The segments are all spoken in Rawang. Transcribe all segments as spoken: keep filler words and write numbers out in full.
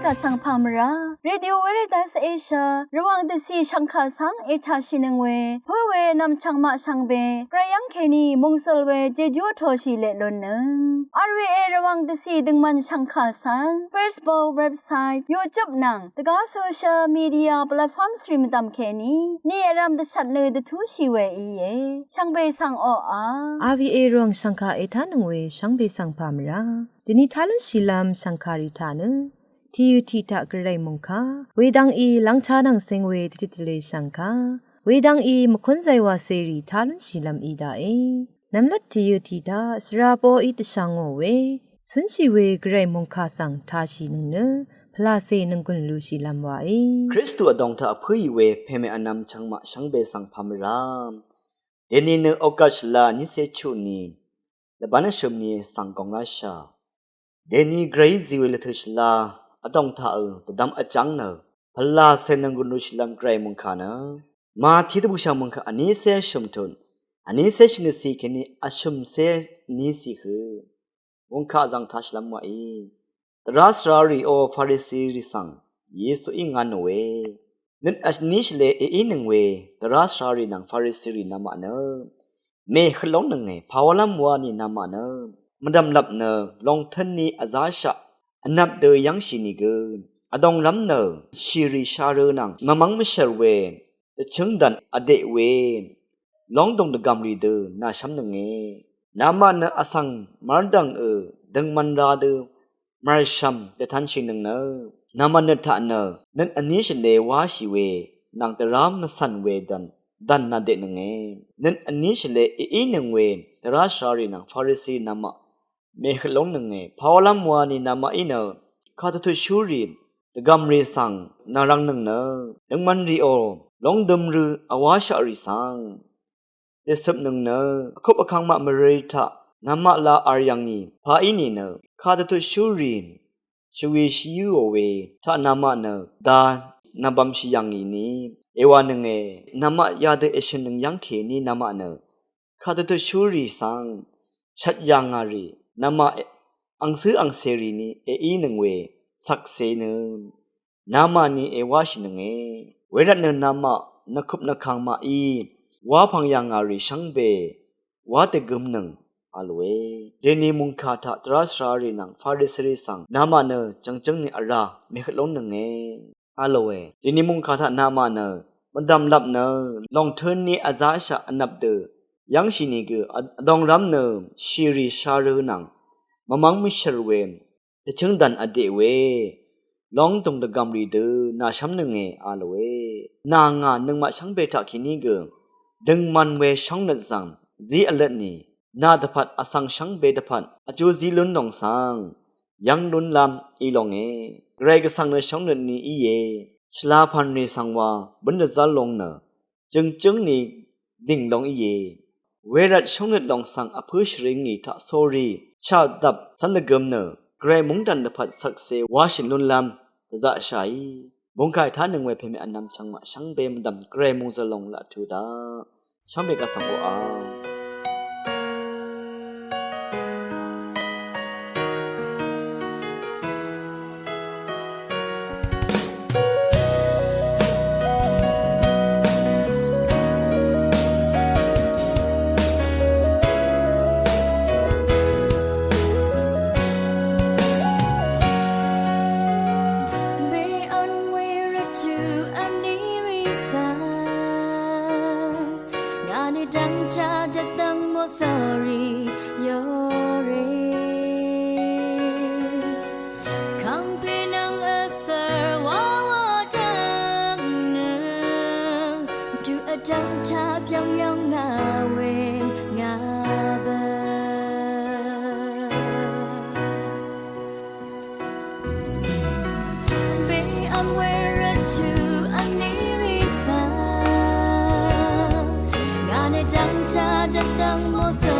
Vsvng pà mvrá Radio Veritas Asia Rvwàng dvcì shv̀ngkà svng ètàshìnøng we pǿ we nv̀mchv̀ng maq shvngbe gvray yv́ng kèní mòngsøl we jejú vtōshì leq lúnnøng. R V A Rvwàng dvcì døngmvn shv̀ngkà svng Facebook, website, YouTube nvng dvgá social media platforms rì mvdv̀m kèní ni vrv̄m dvshvt nø dvtúshì we íe. Shvngbe svng oqà R V A Rvwàng shv̀ngkà ètánøng we shvngbe svng pà mvrá dvni tá lúnshìlv́m shv̀ngkàrì taq nø tìyø̀ tiq taq gvray mòngkà wedvng í lv́ngchá nvng seng we tvjøt tvlē shv̀ngkà wedvng í mvkúnzay wàcèrì tá lúnshìlv́m í daqe. Nvmlat tìyø̀ tiq taq shvra poqí dvshvngò we cúnshì we gvray mòngkà svng tāshìnøng nø pvlàcè nònggùn lushìlv́m wàe. Kristu vdòng taq vpǿì we pèmè vnvm chvngmaq shvngbe svng pà mvrá dèni nø August shvla nícé chuq ni lvbán vshø̀m ni svng gòngláshà. Dèni gvrayí zí we lvtø̀ shvla vdòng taqø dvdvm vjv́ng nø pvlàcè nònggùn lushìlv́m gvray mòngkà nø Mati dvbùshà mòngkà vnícé vshø̀m tut vnícé shvngøtcì kèní vshø̀mcé vnícì hø mòngkà vzv̀ng tāshìlv́m wàí. Dvrá svrarì o Farisirì svng Yesuí ngà nòe. Nøt vní shvlē èínøng we dvrá svrarì nvng Farisirì namaq nø mèhøt lóngnønge. Pàwálv́m wani namaq nø mvdv̀mlvp nø lòngtø̄n ni vzáshaq vnvp dø yv́ngshì nìgø vdònglv́m nø shìrì sharø̄ nvng mvmv́ng mvshv̀r we dvchǿng dàn vdeq we lóngdùng dvgv̀mrì dø nàshv́mnønge. Namaq nø vsvng mv́rdv̀ngø døngman ra dø mv̀rshv̀m dvtanshìnøng nø namaq nøt taq nø nøt vní shvlē wáshì we nvng dvrá mvcv̀n we dv̀n dv̀n nàdeqnønge. Nøt vní shvlē èínøng we dvrá svrarì nvng Farisi namaq mèhøt lóngnønge. Pàwálv́m wani namaqí nø kàdvtutshúrì dvgv̀mrì svng nàrvngnøng nø døngmanrìò lóngdøm rø vwáshaqrì svng dècøpnøng nø vkup vkangmaq mvrø̄ taq namaq la vr yv̀ngì paqí nìnø kàdvtutshúrì shvwi shvyǿò we taq namaq nø da nàbvmshì yv̀ngì ni èwànønge. Namaq yadø èshø̀nnøng yv́ng kèní namaq nø kàdvtutshúrì svng shvt yà ngà rì namaq angcǿ angcèrì ni èínøng we cvkse nø namaqni èwáshìnønge. Wervtnø namaq nvkup nvkang maqí wá pvng yà ngà rì shvngbe wá dvgømnøng a lòe. Dèni mòngkà taq dvrá svrarì nvng Farisirì svng namaq nø jv̀ngjǿng ni vrá mèhøt lóngnønge a lòe. Dèni mòngkà taq namaq nø mvdv̀mlvp nø lòngtø̄n ni vzáshaq vnvp dø yv́ngshì nìgø vdòngrv́m nø shìrì sharø̄ nvng mvmv́ng mvshv̀r we dvchǿng dàn vdeq we lóngdùng dvgv̀mrì dø nàshv́mnønge a lòe. Nà ngà nøngmaq shvngbe taq kèní gø døngman we shóngnøt svng zí vløtni nà dvpvt vsvng shvngbe dvpvt vjú zí lún lòng svng yv́ng lúnlv́m í longe. Gvray Gvsvng nø shóngnøt ni íe. Shvlapv̀nrì svng wa bǿn dvzv́r long nø jø̀ngjǿng ni dìng long íe. Wervt shóngnøt lòng svng vpǿ shvring ngì taq sórí chaq dvp cv́n dvgøm nø gvray mungdàn dvpvt cvkse wáshø̀n lúnlv́m dvzaqshàí. Bungkà ètánøng we pèmè vnvm chvngmaq shvngbe mvdv̀m gvray mungzøl lòng laq tuq daq shvngbe gvsvng oqà. Beon we rvtu vní rì svng ngà ni dvngcha dvdvng mosori yore. Kangpinang asar wawa dang nang tu adang ta pyang yang ngawe ngaba. Be amwera tu aniri sa ngane dang ta datang moso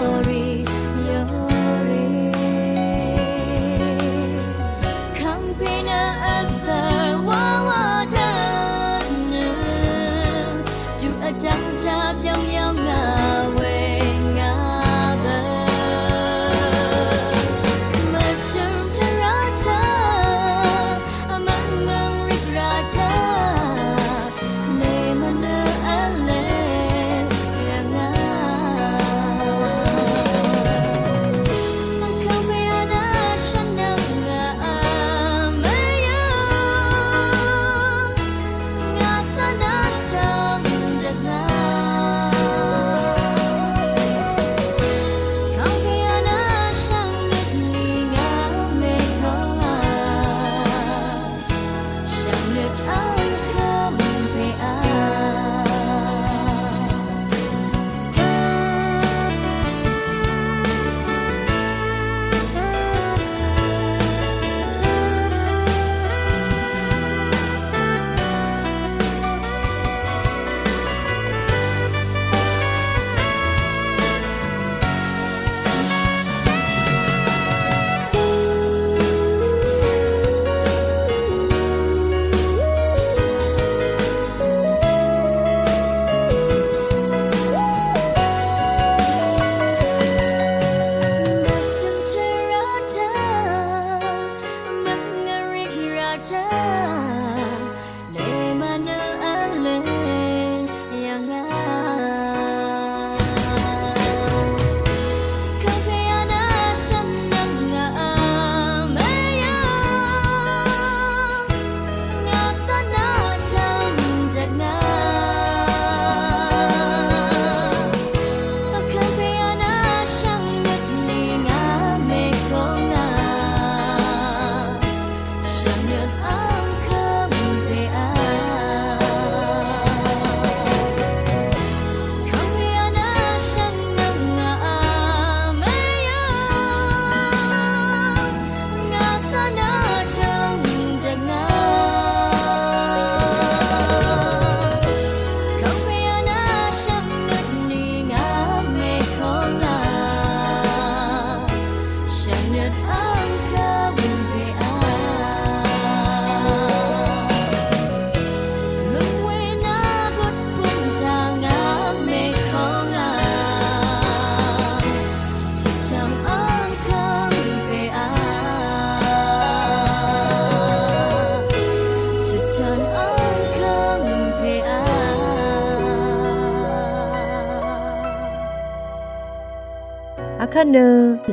Akvt nø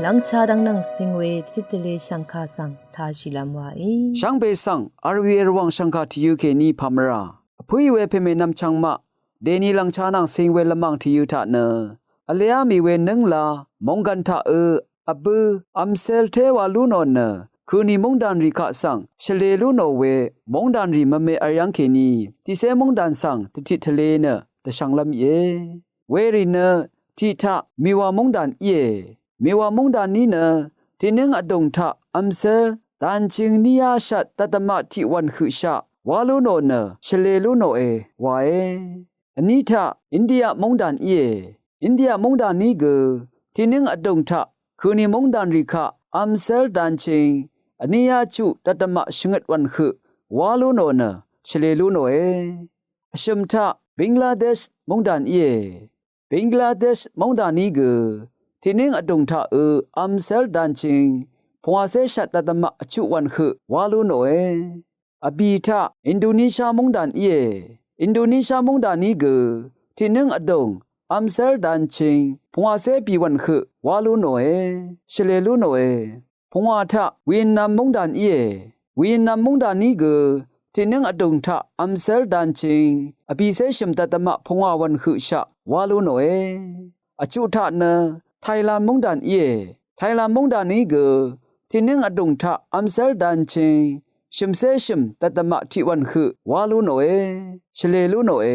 lvngcha dvng nvng sing we tvtip tvle shvngka svng tashìlvm waí. Shvngbe svng arwi rvwàng shvngka tvyø̄ kèní pamvra vpǿì we pèmènvm chvngmaq dèni lvngcha nvng sing we lvmàng tvyø̄ taq nø vleá mì we nǿngla mònggv̀n taq ø vbø̄ vmsel té wa lú nò nø køni móngdànrì kaq svng shvlē lú nò we móngdànrì mvme vryv́ng kèní tiqcé móngdàn svng dvtit tvle nø dvshvnglv́m íe. Werì nø tiq taq mìwà móngdàn íe. Mìwà móngdàn ní nø tiqnǿng vdùng taq vmsel danching níyá shat dvdvmaq tiq wv̀n høqshaq wá lú nò nø shvlē lú nòe wae. Vní taq India móngdàn íe. India móngdàn ní gø tiqnǿng vdùng taq køni móngdànrì kaq vmsel danching vníyá chuq dvdvmaq shvngøt wv̀n høq wá lú nò nø shvlē lú nòe. Vshø̀m taq Bangladesh móngdàn íe. Bangladesh móngdàn ní gø tiqnǿng vdùng taq ø vmsel danching pungwàcé shat dvdvmaq vchuq wv̀n høq wá lú nòe. Vbì taq Indonesia móngdàn íe. Indonesia móngdàn ní gø tiqnǿng vdùng vmsel danching pungwàcé bì wv̀n høq wá lú nòe, shvlē lú nòe. Pungwà taq Vietnam móngdàn íe. Vietnam móngdàn ní gø tiqnǿng vdùng taq vmsel danching vbìcé shø̀m dvdvmaq pungwà wv̀n høqshaq wá lú nòe. Vchuq taq nø Thailand móngdàn íe. Thailand móngdàn ní gø tiqnǿng vdùng taq vmsel danching shø̀mcé shø̀m dvdvmaq tiq wv̀n høq wá lú nòe, shvlē lú nòe.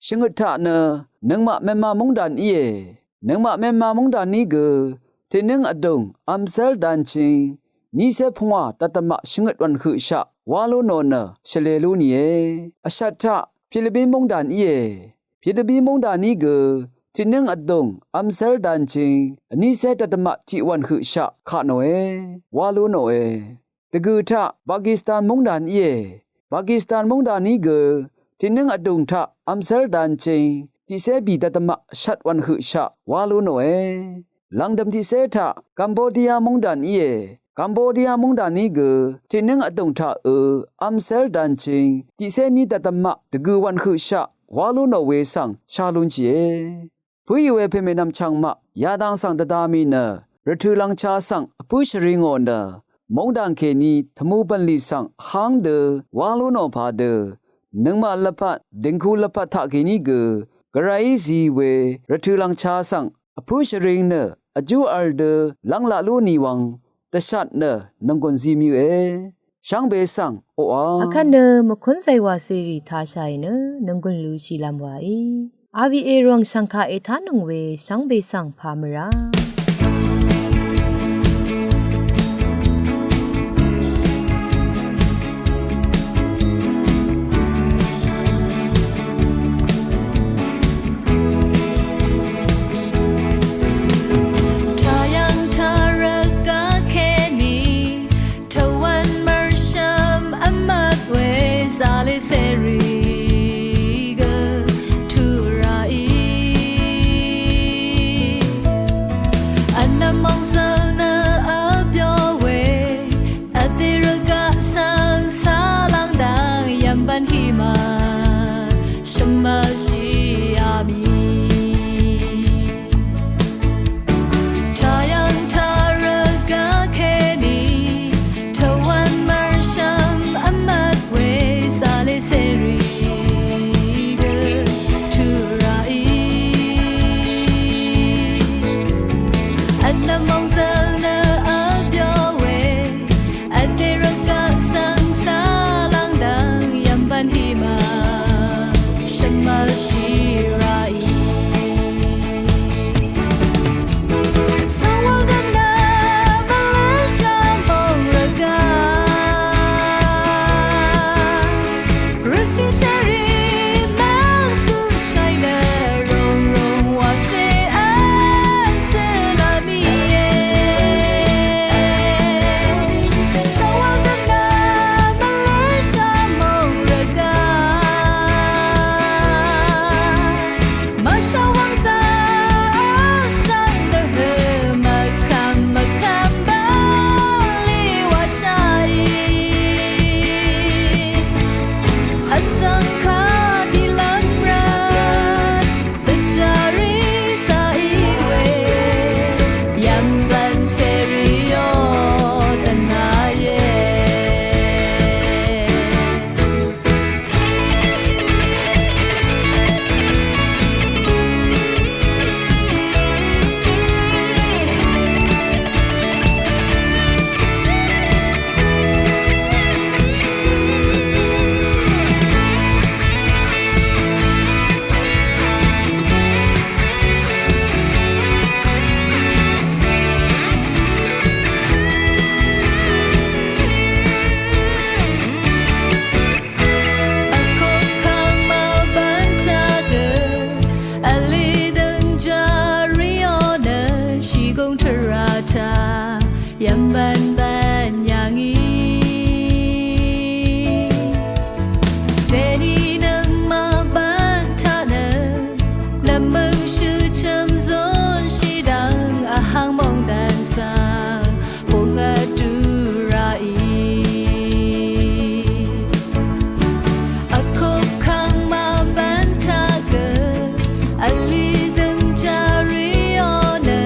Shvngøt taq nø nøngmaq Myanmar móngdàn íe. Nøngmaq Myanmar móngdàn ní gø tiqnǿng vdùng vmsel danching nícé pungwà dvdvmaq shvngøt wv̀n høqshaq wá lú nò nø shvlē lú nìe. Vshat taq Philippin móngdàn íe. Philippin móngdàn ní gø tiqnǿng vdùng vmsel danching vnícé dvdvmaq tiq wv̀n høqshaq kaq nòe, wá lú nòe. Dvgø̀ taq Pakistan móngdàn íe. Pakistan móngdàn ní gø tiqnǿng vdùng taq vmsel danching tiqcé bì dvdvmaq shat wv̀n høqshaq wá lú nòe. Lv̀ngdø̀m tiqcé taq Cambodia móngdàn íe. Cambodia móngdàn ní gø tiqnǿng vdùng taq ø vmsel danching tiqcé ní dvdvmaq dvgø̀ wv̀n høqshaq wá lú nò we svng shá lúnshìe. Pǿì we pèmènvm chvngmaq yadang svng dvda mì nø rvtø̀ lvngcha svng vpǿ shvri ngò nø móngdàn kèní tvmu bv̀nlì svng vháng dø wá lú nò padø nøngmaq lvpat dìngku lvpat taq kèní gø gvrayí zi we rvtø̀ lvngcha svng vpǿ shvring nø vjú vl dø lv́ng laq lú nì wvng dvshat nø nònggùn zi mø̀e. Shvngbe svng oqà. Akvt nø mvkún zaywà cèrì tashàì nø nònggùn lushìlvm wàí. Awi èròng shv̀ngkà ètánøng we shvngbe svng pà mvrá. Tayang tarvka keni, tawan mørsham amak we zale seri gø turai. Hima shvmvlshì a mì. Tayv̀ng tvrvgaq kèní tvwvn mv̀rshv̀m vmvt we zalé cèrì gø tvrà í. Vnvm mòngzøl nø vl byó we vdè rvgaq svng svlv́ngdv̀ng yv̀mbv̀n hima shvmvlshì rà í. Svng wvng dv̀m nø mvlǿshà mòng rvgaq rvcì cèrì mvzúshàì nø ròngròng wàcé v́n cø̄ lv́m íe. Svng wvng dv̀m nø mvlǿshà mòng rvgaq mvsha wvngzà vsvng dvhø̀ mvkvm mvkvm bv̀nlì wàshàì. Vsvng kà dìlv́m rvt dvjárì zaqì we yv̀mbv̀n cèrì ó dvnà íe. Vkok kang mvbvn taq gø vlì døngjá rìò nø shìgùng tvrà taq yv̀mbv̀n bv̀n yàngì. Dèní nøngmaq bv̀n taq nø nv̀mmø̀ng shø̀chø̀m zúnshì dv̀ng vháng mòngdàn svng bùng vdú ràì. Vkok kang mvbvn taq gø vlì døngjá rìò nø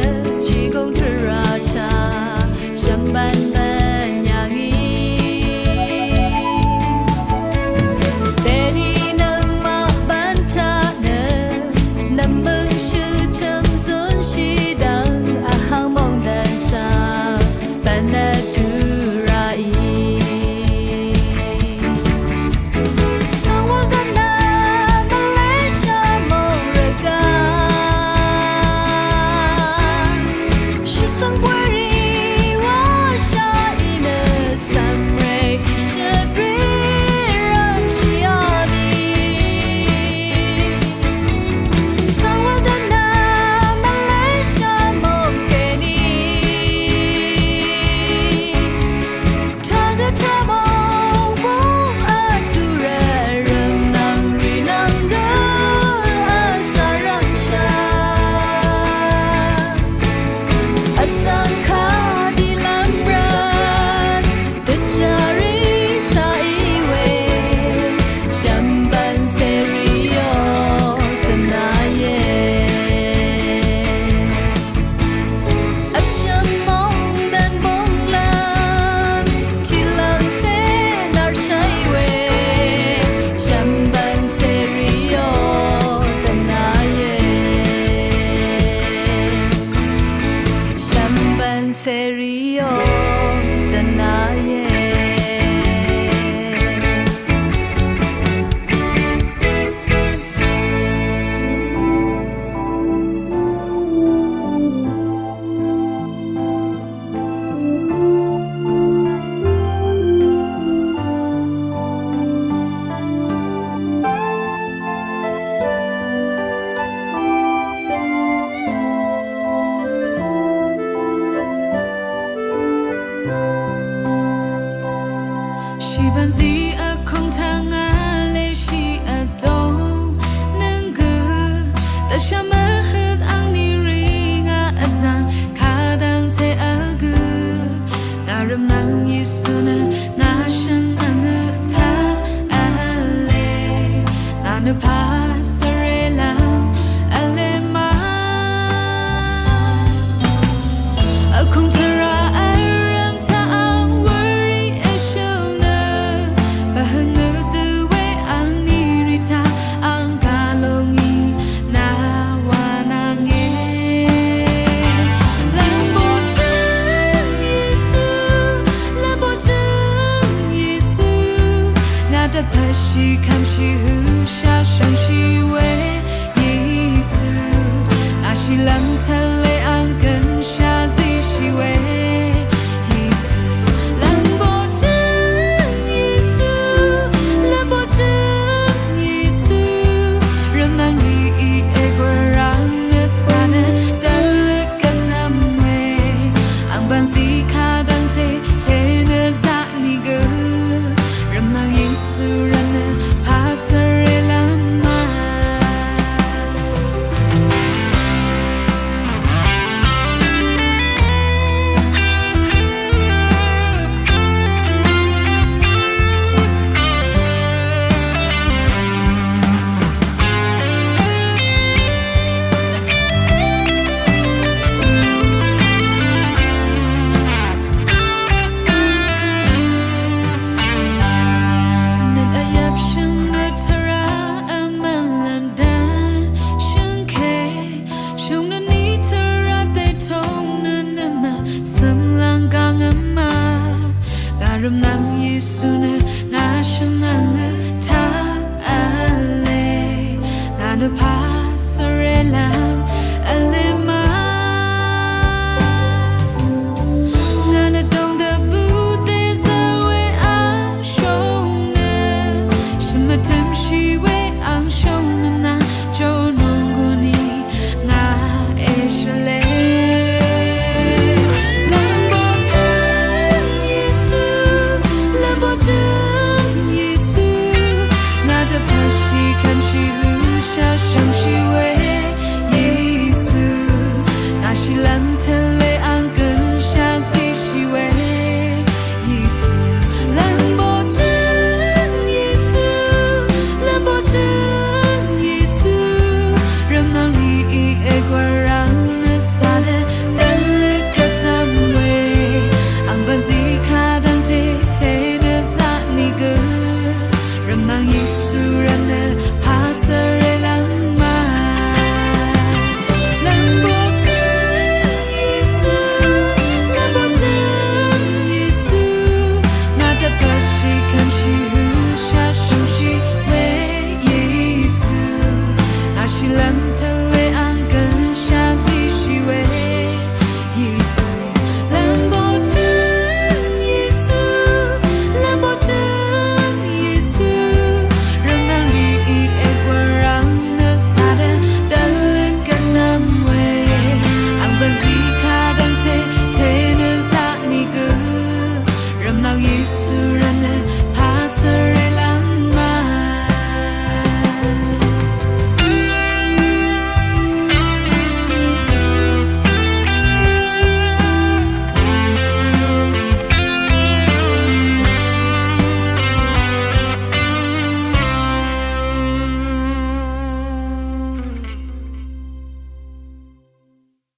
shìgùng tvrà taq shvmbv̀n bv̀n yàngì. Dèní nøngmaq bv̀n taq nø nv̀mmø̀ng shø̀chø̀m zúnshì dv̀ng vháng mòngdàn svng bv̀n vdú ràì. Svng wvng dv̀m nø mvlǿshà mòng rvgaq shvsvng bwèrì wàshàì nø cv̀mrè ìshøtrì rv̀mshì a mì. Svng wvng dv̀m nø mvlǿshà mòng kèní tagø taq mòng bung vdú rvt rv̀m nvng rì nvng gø vsv̀ng rv̀mshà. Vsvng kà dìlv́m rvt dvjárì zaqì we shvmbv̀n cèrì ó dvnà íe. Vshø̀m mòngdàn bùnglv́m tìlv́ngcè nàrshàì we shvmbv̀n cèrì ó dvnà íe. Shvmbv̀n cèrì ó dvnà íe. Shìbv̀n zí vkong tvngà leshì vdōng nøng gø dvshà mvhøt àngní rì ngà vzv̀ng kadv́ngte vl gø ngà rvmnvng Yesu nø ngà shvngø taq vl Dvpvtshì kvmshì hø̀shà shv̀ngshì we Yesu. Ngà shìlv́m tvle ang gønshà zíshì we Yesu. Lv̀mbochøng Yesu, lv̀mbochøng Yesu. Rvmnvng rìí ègwv̀rvng nø sá nø dvløt gvzvm we. Ang bv̀nzí kadv́ngte te nø zaqni gø. Rvmnvng Yesu rvt nø pà svre lv́m ma. Nøt vyvpshø̀ng nø tvrà vmv̀n lv́m dvshø̀ngke. Shùng nø ní tvrà dètóng nø nø mvsø̀m lv́ng gv̀ng vmà. Ngà rvmnvng Yesu nø ngà shø̀n angø taq v̄le. Ngà nø pà svre lv́m v̄le ma. Ngà nø dòng dvbù dèzv́r we ang shóng nø. Shvmvtømshì we ang shóng nø nà jònònggùnì ngà èshvlé. Lv̀mbochøng Yesu, lv̀mbochøng Yesu. Ngà dvpvtshì kvmshì hø̀shà shv̀ngshì we Yesu. Ngà shìlv́m tvle ang gønshà zíshì we Yesu. Lv̀mbochøng Yesu, lv̀mbochøng Yesu. Rvmnvng rìí ègwv̀rvng nø sá nø dvløt gvzvm we. Ang bv̀nzí kadv́ngte te nø zaqni gø. Rvmnvng Yesu rvt